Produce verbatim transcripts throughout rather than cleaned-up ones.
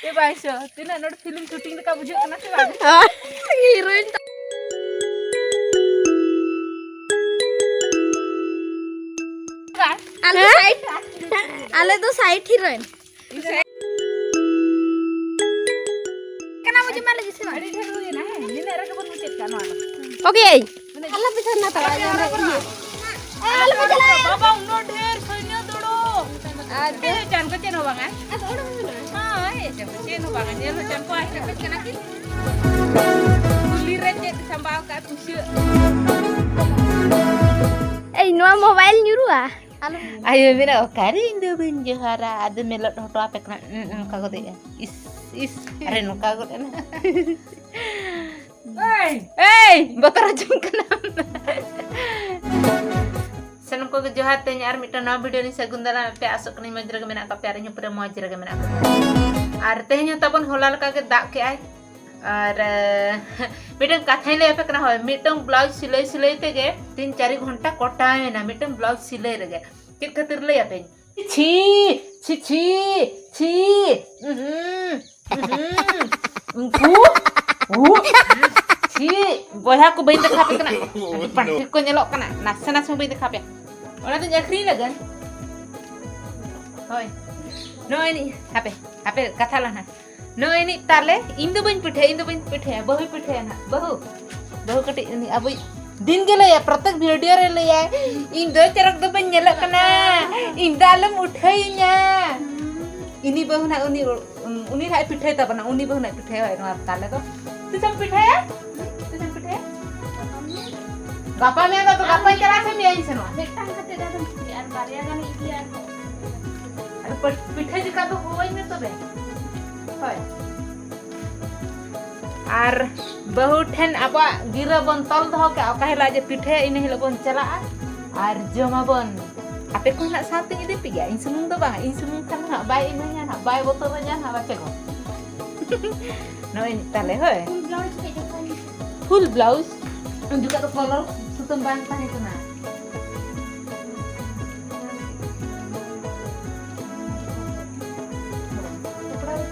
ᱮ ᱵᱟᱭᱥᱚ, ᱛᱤᱱᱟᱹᱜ ᱱᱚᱰᱮ film shooting ᱞᱮᱠᱟ ᱵᱩᱡᱷᱟᱹᱜ ᱠᱟᱱᱟ ᱥᱮ ᱵᱟᱝ? Heroine ᱛᱟ- ᱟᱞᱮ ᱫᱚ side, ᱟᱞᱮ ᱫᱚ side heroine᱾ ᱠᱟᱱᱟ ᱢᱩᱡᱷᱮ ᱢᱟ ᱞᱟᱹᱜᱤᱫ ᱥᱮ ᱵᱟᱝ? ᱟᱹᱰᱤ ᱰᱷᱮᱨ ᱦᱩᱭᱮᱱᱟ, ᱦᱮᱸ, ᱱᱤᱱᱟᱹᱜ ᱨᱮᱜᱮ ᱵᱚᱱ ᱢᱩᱪᱟᱹᱫ ᱠᱟᱜᱼᱟ ᱱᱚᱣᱟ ᱫᱚ᱾ Okay. ᱟᱞᱚ ᱯᱮ ᱪᱟᱞᱟᱜᱼᱟ, ᱤᱭᱟᱹ᱾ ᱮ, ᱟᱞᱚ ᱯᱮ ᱪᱟᱞᱟᱜᱼᱟ᱾ ᱵᱟᱵᱟ, ᱩᱱᱟᱹᱜ ᱰᱷᱮᱨ ᱥᱚᱭᱱᱚ ᱫᱩᱲᱩᱵ᱾ ᱟᱫᱚ ᱪᱮᱫ ᱦᱚᱸ ᱵᱟᱝᱟ᱾ ᱟᱫᱚ ᱚᱲᱟᱜ ᱢᱮᱱᱟᱜᱼᱟ᱾ ᱦᱳᱭ, ᱪᱮᱫ ᱦᱚᱸ ᱵᱟᱝᱟ, ᱧᱮᱞ ᱦᱚᱪᱚ ᱠᱚᱣᱟ᱾ ᱠᱩᱞᱦᱤ ᱨᱮ ᱪᱮᱫ ᱥᱟᱢᱵᱟᱣ ᱠᱟᱜᱼᱟ, ᱯᱩᱭᱥᱟᱹ᱾ ᱮᱭ, ᱱᱚᱣᱟ mobile ᱧᱩᱨᱩᱜᱼᱟ? ᱟᱞᱚ᱾ ᱟᱭᱳ ᱢᱮᱱᱟ, "ᱚᱠᱟᱨᱮ ᱤᱧ ᱫᱚ ᱵᱟᱹᱧ ᱡᱚᱦᱟᱨᱟ?" ᱟᱫᱚ ᱢᱮᱞᱚᱰ ᱦᱚᱴᱚ ᱟᱯᱮ ᱠᱟᱱᱟ, ᱩᱸ, ᱩᱸ, ᱚᱱᱠᱟ ᱜᱚᱫᱮᱜᱼᱟ᱾ ᱤᱥ, ᱤᱥ, ᱟᱨᱮ ᱱᱚᱝᱠᱟ ᱜᱚᱫ ᱮᱱᱟ᱾ ᱮᱭ, ᱮᱭ, ᱵᱚᱛᱚᱨ ᱦᱚᱪᱚᱧ ᱠᱟᱱᱟᱢ᱾ ᱥᱟᱱᱟᱢ ᱠᱚᱜᱮ ᱡᱚᱦᱟᱨ, ᱛᱮᱦᱮᱧ ᱟᱨ ᱢᱤᱫᱴᱟᱝ ᱱᱟᱣᱟ video ᱞᱤᱧ ᱥᱟᱹᱜᱩᱱ ᱫᱟᱨᱟᱢ ᱟᱯᱮ᱾ ᱟᱥᱚᱜ ᱠᱟᱹᱱᱟᱹᱧ ᱢᱚᱡᱽ ᱨᱮᱜᱮ ᱢᱮᱱᱟᱜ ᱠᱟᱜ ᱯᱮᱭᱟ ᱟᱨ ᱤᱧ ᱦᱚᱸ ᱯᱩᱨᱟᱹ ᱢᱚᱡᱽ ᱨᱮᱜᱮ ᱢᱮᱱᱟᱜ ᱠᱟᱜ ᱯᱮᱭᱟ᱾ ᱟᱨ ᱛᱮᱦᱮᱧ ᱦᱚᱸ ᱛᱟᱵᱚᱱ ᱦᱚᱞᱟ ᱞᱮᱠᱟ ᱜᱮ ᱫᱟᱜ ᱠᱮᱜᱼᱟᱭ᱾ ᱟᱨ, ᱮ, ᱢᱤᱫᱴᱟᱝ ᱠᱟᱛᱷᱟᱧ ᱞᱟᱹᱭ ᱟᱯᱮ ᱠᱟᱱᱟ, ᱦᱳᱭ, ᱢᱤᱫᱴᱟᱝ blouse ᱥᱤᱞᱟᱹᱭ ᱥᱤᱞᱟᱹᱭ ᱛᱮᱜᱮ ᱛᱤᱱ ᱪᱟᱨᱤ ᱜᱷᱚᱱᱴᱟ ᱠᱚᱴᱟᱣ ᱮᱱᱟ, ᱢᱤᱫᱴᱟᱝ blouse ᱥᱤᱞᱟᱹᱭ ᱨᱮᱜᱮ᱾ ᱪᱮᱫ ᱠᱷᱟᱹᱛᱤᱨ ᱞᱟᱹᱭ ᱟᱯᱮᱧ? ᱪᱷᱤ, ᱪᱷᱤ, ᱪᱷᱤ, ᱪᱷᱤ᱾ ᱩᱦᱩᱸ, ᱩᱦᱩᱸ, ᱩᱦᱩᱸ, ᱩᱦᱩᱸ, ᱪᱷᱤ᱾ ᱵᱚᱭᱦᱟ ᱠᱚ ᱵᱟᱹᱧ ᱫᱮᱠᱷᱟᱣ ᱟᱯᱮ ᱠᱟᱱᱟ, ᱟᱹᱰᱤ ᱯᱟᱹᱴᱷᱤ ᱠᱚ ᱧᱮᱞᱚᱜ ᱠᱟᱱᱟ, ᱱᱟᱥᱮ ᱱᱟᱥᱮ ᱦᱚᱸ ᱵᱟᱹᱧ ᱫᱮᱠᱷᱟᱣ ᱟᱯᱮᱭᱟ᱾ ᱚᱱᱟ ᱫᱚᱧ ᱟᱹᱠᱷᱨᱤᱧ ᱞᱟᱹᱜᱤᱫ᱾ ᱦᱳᱭ, ᱱᱚᱜᱼᱚᱭ ᱱᱤᱡ, ᱦᱟᱯᱮ, ᱦᱟᱯᱮ, ᱠᱟᱛᱷᱟ ᱞᱟᱦᱟ᱾ ᱱᱚᱜᱼᱚᱭ ᱱᱤᱡ ᱛᱟᱞᱮ, ᱤᱧ ᱫᱚ ᱵᱟᱹᱧ ᱯᱤᱴᱷᱟᱹᱭᱟ, ᱤᱧ ᱫᱚ ᱵᱟᱹᱧ ᱯᱤᱴᱷᱟᱹᱭᱟ, ᱵᱟᱹᱦᱩᱭ ᱯᱤᱴᱷᱟᱹᱭᱟ ᱱᱟᱜ, ᱵᱟᱹᱦᱩ᱾ ᱵᱟᱹᱦᱩ ᱠᱟᱹᱴᱤᱡ ᱩᱱᱤ ᱟᱵᱚᱭᱤᱡ ᱫᱤᱱ ᱜᱮ ᱞᱟᱹᱭᱟ, ᱯᱨᱚᱛᱮᱠ video ᱨᱮ ᱞᱟᱹᱭᱟᱭ, "ᱤᱧ ᱫᱚ ᱪᱚᱨᱚᱠ ᱫᱚ ᱵᱟᱹᱧ ᱧᱮᱞᱚᱜ ᱠᱟᱱᱟ, ᱤᱧ ᱫᱚ ᱟᱞᱚᱢ ᱩᱴᱷᱟᱹᱭᱤᱧᱟ᱾" ᱩᱱᱤ ᱵᱟᱹᱦᱩ ᱱᱟᱜ ᱩᱱᱤ, ᱩᱱᱤ ᱱᱟᱜ ᱯᱤᱴᱷᱟᱹᱭ ᱛᱟᱵᱚᱱᱟ, ᱩᱱᱤ ᱵᱟᱹᱦᱩ ᱱᱟᱜ ᱯᱤᱴᱷᱟᱹᱭᱟ, ᱦᱳᱭ, ᱱᱚᱣᱟ ᱛᱟᱞᱮ ᱫᱚ᱾ ᱛᱤᱥᱮᱢ ᱯᱤᱴᱷᱟᱹᱭᱟ? ᱛᱤᱥᱮᱢ ᱯᱤᱴᱷᱟᱹᱭᱟ? ᱜᱟᱯᱟ ᱢᱮᱭᱟᱝ ᱫᱚ ᱜᱟᱯᱟᱧ ᱪᱟᱞᱟᱜᱼᱟ ᱥᱮ ᱢᱮᱭᱟᱝ ᱤᱧ ᱥᱮᱱᱚᱜᱼᱟ? ᱢᱤᱫᱴᱟᱝ ᱠᱟᱛᱮ ᱫᱚ ᱟᱫᱚᱢ ᱪᱤᱠᱟᱹᱭᱟ? ᱟᱨ ᱵᱟᱨᱭᱟ ᱜᱟᱱ ᱤᱫᱤᱭᱟ ᱟᱨᱦᱚᱸ᱾ ᱟᱫᱚ ᱯᱤ-, ᱯᱤᱴᱷᱟᱹ ᱡᱚᱠᱷᱟ ᱫᱚ ᱦᱚᱦᱚᱣᱟᱹᱧ ᱢᱮ ᱛᱚᱵᱮ᱾ ᱦᱳᱭ᱾ ᱟᱨ ᱵᱟᱹᱦᱩ ᱴᱷᱮᱱ ᱟᱵᱚᱣᱟᱜ ᱜᱤᱨᱟᱹ ᱵᱚᱱ ᱛᱚᱞ ᱫᱚᱦᱚ ᱠᱟᱜᱼᱟ, ᱚᱠᱟ ᱦᱤᱞᱳᱜ ᱡᱮ ᱯᱤᱴᱷᱟᱹᱭᱟ, ᱤᱱᱟᱹ ᱦᱤᱞᱳᱜ ᱵᱚᱱ ᱪᱟᱞᱟᱜᱼᱟ ᱟᱨ ᱡᱚᱢᱟᱵᱚᱱ᱾ ᱟᱯᱮ ᱠᱚ ᱱᱟᱜ ᱥᱟᱶᱛᱮᱧ ᱤᱫᱤ ᱯᱮ ᱜᱮᱭᱟ, ᱤᱧ ᱥᱩᱢᱩᱝ ᱫᱚ ᱵᱟᱝ, ᱤᱧ ᱥᱩᱢᱩᱝ ᱠᱷᱟᱱ ᱱᱟᱜ ᱵᱟᱭ ᱤᱢᱟᱹᱧᱟ ᱱᱟᱜ, ᱵᱟᱭ ᱵᱚᱛᱚᱨᱟᱹᱧᱟ ᱱᱟᱜ, ᱵᱟᱪᱮ ᱜᱚ᱾ ᱱᱚᱜᱼᱚᱭ ᱛᱟᱦᱞᱮ, ᱦᱳᱭ᱾ Full blouse ᱯᱮ ᱡᱚᱠᱷᱚᱱ full blouse, ᱩᱱ ᱡᱚᱠᱷᱚᱱ ᱫᱚ collar ᱥᱩᱛᱟᱹᱢ ᱵᱟᱝ ᱛᱟᱦᱮᱸ ᱠᱟᱱᱟ᱾ ᱠᱟᱯᱲᱟ ᱫᱚ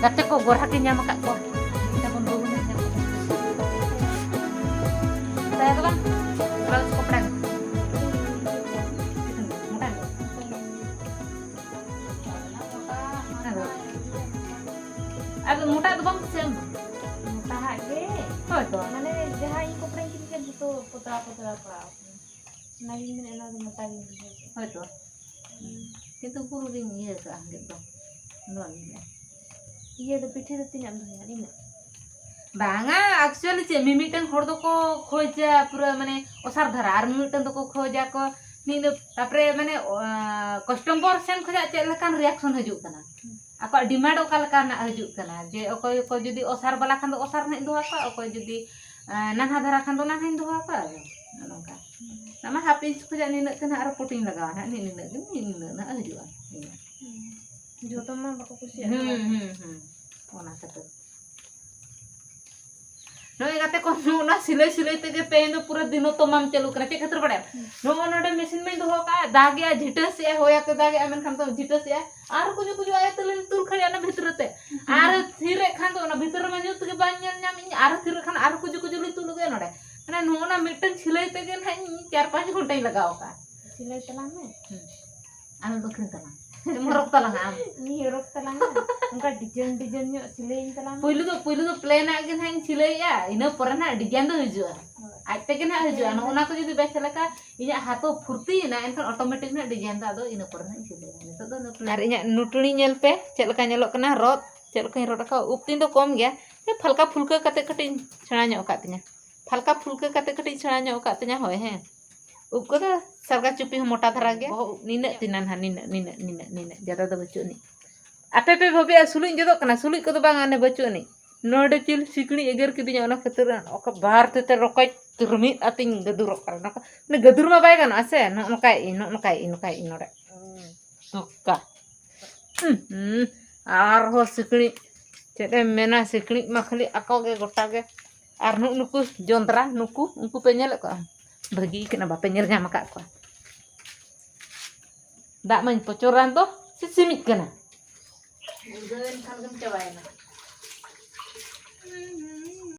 ᱜᱟᱛᱮ ᱠᱚ ᱜᱚᱨᱦᱟ ᱠᱤᱱ ᱧᱟᱢ ᱟᱠᱟᱫ ᱠᱚᱣᱟ᱾ ᱛᱟᱵᱚᱱ ᱵᱟᱹᱦᱩ ᱦᱚᱸ ᱧᱟᱢ ᱟᱠᱟᱫ ᱠᱚᱣᱟ᱾ ᱫᱟᱭᱟ ᱫᱚ ᱵᱟᱝ, ᱵᱞᱟᱣᱩᱡᱽ ᱠᱚ ᱯᱮᱲᱟ ᱜᱮ᱾ ᱢᱚᱴᱟ ᱜᱮ᱾ ᱟᱫᱚ ᱢᱚᱴᱟ ᱫᱚ ᱵᱟᱝ ᱠᱩᱥᱤᱭᱟᱜ ᱟᱢ? ᱢᱚᱴᱟᱦᱟᱜ ᱜᱮ᱾ ᱦᱳᱭ ᱛᱚ᱾ ᱢᱟᱱᱮ ᱡᱟᱦᱟᱸ ᱤᱧ ᱠᱚᱯᱲᱟᱧ ᱠᱤᱨᱤᱧ ᱠᱮᱫ ᱡᱚᱛᱚ ᱯᱚᱛᱲᱟ ᱯᱚᱛᱲᱟ ᱯᱟᱲᱟᱣ ᱟᱠᱟᱱᱟ᱾ ᱚᱱᱟᱜᱤᱧ ᱢᱮᱱᱮᱫ, ᱚᱱᱟ ᱫᱚ ᱢᱚᱴᱟ ᱜᱤᱧ ᱵᱩᱡᱷᱟᱹᱣ ᱠᱮᱫ᱾ ᱦᱳᱭ ᱛᱚ᱾ ᱦᱩᱸ᱾ ᱠᱤᱱᱛᱩ ᱩᱠᱩᱨ ᱜᱤᱧ ᱤᱭᱟᱹ ᱠᱟᱜᱼᱟ ᱦᱟᱸᱰᱮ ᱫᱚ᱾ ᱱᱚᱣᱟ ᱜᱮ᱾ ᱤᱭᱟᱹ ᱫᱚ ᱯᱤᱴᱷᱟᱹ ᱫᱚ ᱛᱤᱱᱟᱹᱜ ᱮᱢ ᱫᱚᱦᱚᱭᱟ? ᱤᱱᱟᱹᱜ? ᱵᱟᱝᱟ, actually ᱪᱮᱫ, ᱢᱤᱢᱤᱫᱴᱟᱝ ᱦᱚᱲ ᱫᱚᱠᱚ ᱠᱷᱚᱡᱟ ᱯᱩᱨᱟᱹ ᱢᱟᱱᱮ ᱚᱥᱟᱨ ᱫᱷᱟᱨᱟ, ᱟᱨ ᱢᱤᱢᱤᱫᱴᱟᱝ ᱫᱚᱠᱚ ᱠᱷᱚᱡᱟ ᱠᱚ ᱱᱤᱭᱟᱹ ᱫᱚ, ᱛᱟᱯᱚᱨᱮ ᱢᱟᱱᱮ, ᱟ, customer ᱥᱮᱱ ᱠᱷᱚᱱᱟᱜ ᱪᱮᱫ ᱞᱮᱠᱟᱱ reaction ᱦᱤᱡᱩᱜ ᱠᱟᱱᱟ, ᱦᱩᱸ᱾ ᱟᱠᱚᱣᱟᱜ demand ᱚᱠᱟ ᱞᱮᱠᱟᱱᱟᱜ ᱦᱤᱡᱩᱜ ᱠᱟᱱᱟ, ᱡᱮ ᱚᱠᱚᱭ ᱠᱚ ᱡᱩᱫᱤ ᱚᱥᱟᱨ ᱵᱟᱞᱟ ᱠᱷᱟᱱ ᱫᱚ ᱚᱥᱟᱨ ᱨᱮᱱᱟᱜ ᱤᱧ ᱫᱚᱦᱚ ᱟᱠᱚᱣᱟ, ᱚᱠᱚᱭ ᱡᱩᱫᱤ, ᱟ, ᱱᱟᱱᱦᱟ ᱫᱷᱟᱨᱟ ᱠᱷᱟᱱ ᱫᱚ ᱱᱟᱱᱦᱟᱧ ᱫᱚᱦᱚ ᱟᱠᱚᱣᱟ, ᱟᱫᱚ ᱱᱚᱜᱼᱚ ᱱᱚᱝᱠᱟ᱾ ᱦᱩᱸ᱾ ᱚᱱᱟ ᱢᱟ half inch ᱠᱷᱚᱱᱟᱜ ᱱᱤᱱᱟᱹᱜ ᱛᱮ ᱱᱟᱦᱟᱜ ᱟᱨᱚ ᱯᱩᱴᱤᱧ ᱞᱟᱜᱟᱣᱟ ᱱᱟᱦᱟᱜ, ᱱᱤᱱᱟᱹᱜ ᱜᱮ, ᱱᱤᱱᱟᱹᱜ ᱱᱟᱦᱟᱜ ᱦᱤᱡᱩᱜᱼᱟ᱾ ᱦᱩᱸ᱾ ᱡᱚᱛᱚ ᱢᱟ ᱵᱟᱠᱚ ᱠᱩᱥᱤᱭᱟᱜ ᱦᱩᱸ, ᱠᱟᱱᱟ᱾ ᱦᱩᱸ, ᱦᱩᱸ᱾ ᱚᱱᱟ ᱠᱷᱟᱹᱛᱤᱨ᱾ ᱱᱚᱜᱼᱚᱭ ᱜᱟᱛᱮ ᱠᱚ, ᱱᱚᱜᱼᱚ ᱱᱚᱣᱟ ᱥᱤᱞᱟᱹᱭ ᱥᱤᱞᱟᱹᱭ ᱛᱮᱜᱮ ᱛᱮᱦᱮᱧ ᱫᱚ ᱯᱩᱨᱟᱹ ᱫᱤᱱ ᱛᱚᱢᱟᱢ ᱪᱟᱹᱞᱩ ᱠᱟᱱᱟ᱾ ᱪᱮᱫ ᱠᱷᱟᱹᱛᱤᱨ ᱵᱟᱲᱟᱭᱟᱢ? ᱦᱩᱸ᱾ ᱱᱚᱜᱼᱚ ᱱᱚᱰᱮ ᱢᱮᱥᱤᱱ ᱢᱟᱧ ᱫᱚᱦᱚ ᱠᱟᱜᱼᱟ, ᱫᱟᱜᱮᱜᱼᱟ, ᱡᱷᱤᱴᱟᱹᱥᱮᱜᱼᱟ, ᱦᱚᱭ ᱟᱛᱮ ᱫᱟᱜᱮᱜᱼᱟ, ᱢᱮᱱᱠᱷᱟᱱ ᱫᱚ ᱡᱷᱤᱴᱟᱹᱥᱮᱜᱼᱟ᱾ ᱟᱨ ᱠᱩᱡᱩ ᱠᱩᱡᱩ ᱟᱭᱟᱛᱮ ᱞᱤᱧ ᱛᱩᱞ ᱠᱷᱟᱹᱲᱮᱜᱼᱟ ᱚᱱᱟ ᱵᱷᱤᱛᱨᱤ ᱛᱮ᱾ ᱦᱩᱸ᱾ ᱟᱨ ᱛᱷᱤᱨᱮᱜ ᱠᱷᱟᱱ ᱫᱚ ᱚᱱᱟ ᱵᱷᱤᱛᱨᱤ ᱨᱮᱢᱟ ᱧᱩᱛ ᱜᱮ ᱵᱟᱝ ᱧᱮᱞ ᱧᱟᱢᱮᱜᱼᱟᱹᱧ, ᱟᱨ ᱛᱷᱤᱨᱮᱜ ᱠᱷᱟᱱ ᱟᱨ ᱠᱩᱡᱩ ᱠᱩᱡᱩ ᱞᱤᱧ ᱛᱩᱞ ᱟᱹᱜᱩᱭᱟ ᱱᱚᱰᱮ᱾ ᱢᱟᱱᱮ ᱱᱚᱜᱼᱚ ᱱᱟ ᱢᱤᱫᱴᱟᱝ ᱥᱤᱞᱟᱹᱭ ᱛᱮᱜᱮ ᱱᱟᱦᱟᱜ ᱤᱧ ᱪᱟᱨ ᱯᱟᱸᱪ ᱜᱷᱚᱱᱴᱟᱧ ᱞᱟᱜᱟᱣ ᱟᱠᱟᱫᱼᱟ᱾ ᱥᱤᱞᱟᱹᱭ ᱛᱟᱞᱟᱝ ᱢᱮ᱾ ᱦᱩᱸ᱾ ᱟᱢᱮᱢ ᱟᱹᱠᱷᱨᱤᱧ ᱛᱟᱞᱟᱝ᱾ ᱪᱮᱫ ᱮᱢ ᱦᱚᱨᱚᱜ ᱛᱟᱞᱟᱝᱟ ᱟᱢ? ᱤᱧ ᱦᱚᱨᱚᱜ ᱛᱟᱞᱟᱝᱟ᱾ ᱚᱱᱠᱟ design design ᱧᱚᱜ ᱥᱤᱞᱟᱹᱭᱟᱹᱧ ᱛᱟᱞᱟᱝ ᱢᱮ᱾ ᱯᱩᱭᱞᱩ ᱫᱚ, ᱯᱩᱭᱞᱩ ᱫᱚ plain ᱟᱜ ᱜᱮ ᱱᱟᱦᱟᱜ ᱤᱧ ᱥᱤᱞᱟᱹᱭᱮᱜᱼᱟ, ᱤᱱᱟᱹ ᱯᱚᱨᱮ ᱱᱟᱦᱟᱜ design ᱫᱚ ᱦᱤᱡᱩᱜᱼᱟ᱾ ᱦᱳᱭ᱾ ᱟᱡ ᱛᱮᱜᱮ ᱱᱟᱦᱟᱜ ᱦᱤᱡᱩᱜᱼᱟ᱾ ᱱᱚᱜᱼᱚ ᱱᱟ ᱠᱚ ᱡᱩᱫᱤ ᱵᱮᱥ ᱞᱮᱠᱟ ᱤᱧᱟᱹᱜ ᱦᱟᱛ ᱦᱚᱸ ᱯᱷᱩᱨᱛᱤᱭᱮᱱᱟ, ᱮᱱᱠᱷᱟᱱ automatic ᱱᱟᱦᱟᱜ design ᱫᱚ ᱟᱫᱚ ᱤᱱᱟᱹ ᱯᱚᱨᱮ ᱱᱟᱦᱟᱜ ᱤᱧ ᱥᱤᱞᱟᱹᱭᱟ᱾ ᱱᱤᱛᱚᱜ ᱫᱚ ᱤᱱᱟᱹ plain ᱟᱨ ᱤᱧᱟᱹᱜ ᱱᱩᱴᱩᱲᱤ ᱧᱮᱞ ᱯᱮ, ᱪᱮᱫ ᱞᱮᱠᱟ ᱧᱮᱞᱚᱜ ᱠᱟᱱᱟ, ᱨᱚᱜ ᱪᱮᱫ ᱞᱮᱠᱟᱧ ᱨᱚᱜ ᱟᱠᱟᱫᱼᱟ᱾ ᱩᱵ ᱛᱤᱧ ᱫᱚ ᱠᱚᱢ ᱜᱮᱭᱟ, ᱦᱮᱸ, ᱯᱷᱟᱞᱠᱟ ᱯᱷᱩᱞᱠᱟᱹ ᱠᱟᱛᱮ ᱠᱟᱹᱴᱤᱡ ᱤᱧ ᱥᱮᱬᱟ ᱧᱚᱜ ᱟᱠᱟᱫ ᱛᱤᱧᱟ᱾ ᱯᱷᱟᱞᱠᱟ ᱯᱷᱩᱞᱠᱟᱹ ᱠᱟᱛᱮ ᱠᱟᱹᱴᱤᱡ ᱤᱧ ᱥᱮᱬᱟ ᱧᱚᱜ ᱟᱠᱟᱫ ᱛᱤᱧᱟ, ᱦᱳᱭ, ᱦᱮᱸ᱾ ᱩᱵ ᱠᱚᱫᱚ ᱥᱟᱨᱜᱟ ᱪᱩᱯᱤ ᱦᱚᱸ ᱢᱚᱴᱟ ᱫᱷᱟᱨᱟ ᱜᱮᱭᱟ᱾ ᱵᱚᱦᱚᱜ ᱩᱵ ᱱᱤᱱᱟᱹᱜ ᱛᱤᱧᱟ ᱱᱟᱦᱟᱜ, ᱱᱤᱱᱟᱹᱜ, ᱱᱤᱱᱟᱹᱜ, ᱱᱤᱱᱟᱹᱜ, ᱱᱤᱱᱟᱹᱜ, ᱡᱟᱫᱟ ᱫᱚ ᱵᱟᱹᱪᱩᱜ ᱟᱹᱱᱤᱡ᱾ ᱟᱯᱮ ᱯᱮ ᱵᱷᱟᱵᱤᱭᱟ ᱥᱩᱞᱩᱡ ᱤᱧ ᱡᱚᱫᱚᱜ ᱠᱟᱱᱟ, ᱥᱩᱞᱩᱡ ᱠᱚᱫᱚ ᱵᱟᱝ, ᱚᱱᱮ ᱵᱵᱟᱹᱪᱩᱜ ᱟᱹᱱᱤᱡ᱾ ᱱᱚᱰᱮ ᱪᱤᱞ ᱥᱤᱠᱲᱤᱡ ᱮᱜᱮᱨ ᱠᱤᱫᱤᱧᱟ, ᱚᱱᱟ ᱠᱷᱟᱹᱛᱤᱨ ᱚᱠᱟ ᱵᱟᱨ ᱛᱤ ᱛᱮ ᱨᱚᱠᱚᱡ ᱛᱩᱨᱢᱤᱫ ᱟᱛᱤᱧ ᱜᱟᱹᱫᱩᱨᱚᱜ ᱠᱟᱱᱟ᱾ ᱱᱚᱝᱠᱟ, ᱚᱱᱮ ᱜᱟᱹᱫᱩᱨ ᱢᱟ ᱵᱟᱭ ᱜᱟᱱᱚᱜᱼᱟ ᱥᱮ, ᱱᱚᱜᱼᱚ ᱱᱚᱝᱠᱟᱭ ᱤᱧ, ᱱᱚᱜᱼᱚ ᱱᱚᱝᱠᱟᱭ ᱤᱧ, ᱱᱚᱝᱠᱟᱭ ᱤᱧ ᱱᱚᱰᱮ᱾ ᱫᱚᱠᱟ᱾ ᱦᱩᱸ, ᱦᱩᱸ᱾ ᱟᱨᱦᱚᱸ ᱥᱤᱠᱲᱤᱡ, ᱪᱮᱫ ᱮᱢ ᱢᱮᱱᱟ, ᱥᱤᱠᱲᱤᱡ ᱢᱟ ᱠᱷᱟᱹᱞᱤ ᱟᱠᱚ ᱜᱮ ᱜᱚᱴᱟ ᱜᱮ᱾ ᱟᱨ ᱱᱩᱜ ᱱᱩᱠᱩ ᱡᱚᱸᱫᱽᱨᱟ, ᱱᱩᱠᱩ, ᱩᱱᱠᱩ ᱯᱮ ᱧᱮᱞᱮᱫ ᱠᱚᱣᱟ? ᱵᱷᱟᱹᱜᱤ ᱠᱟᱱᱟ, ᱵᱟᱯᱮ ᱧᱮᱞ ᱧᱟᱢ ᱟᱠᱟᱫ ᱠᱚᱣᱟ᱾ ᱫᱟᱜ ᱢᱟᱧ ᱯᱚᱪᱚᱨᱟᱱ ᱫᱚ ᱥᱤᱥᱤᱢᱤᱡ ᱠᱟᱱᱟ᱾ ᱩᱞᱜᱟᱹᱣᱮᱱ ᱠᱷᱟᱱ ᱜᱮᱢ ᱪᱟᱵᱟᱭᱮᱱᱟ᱾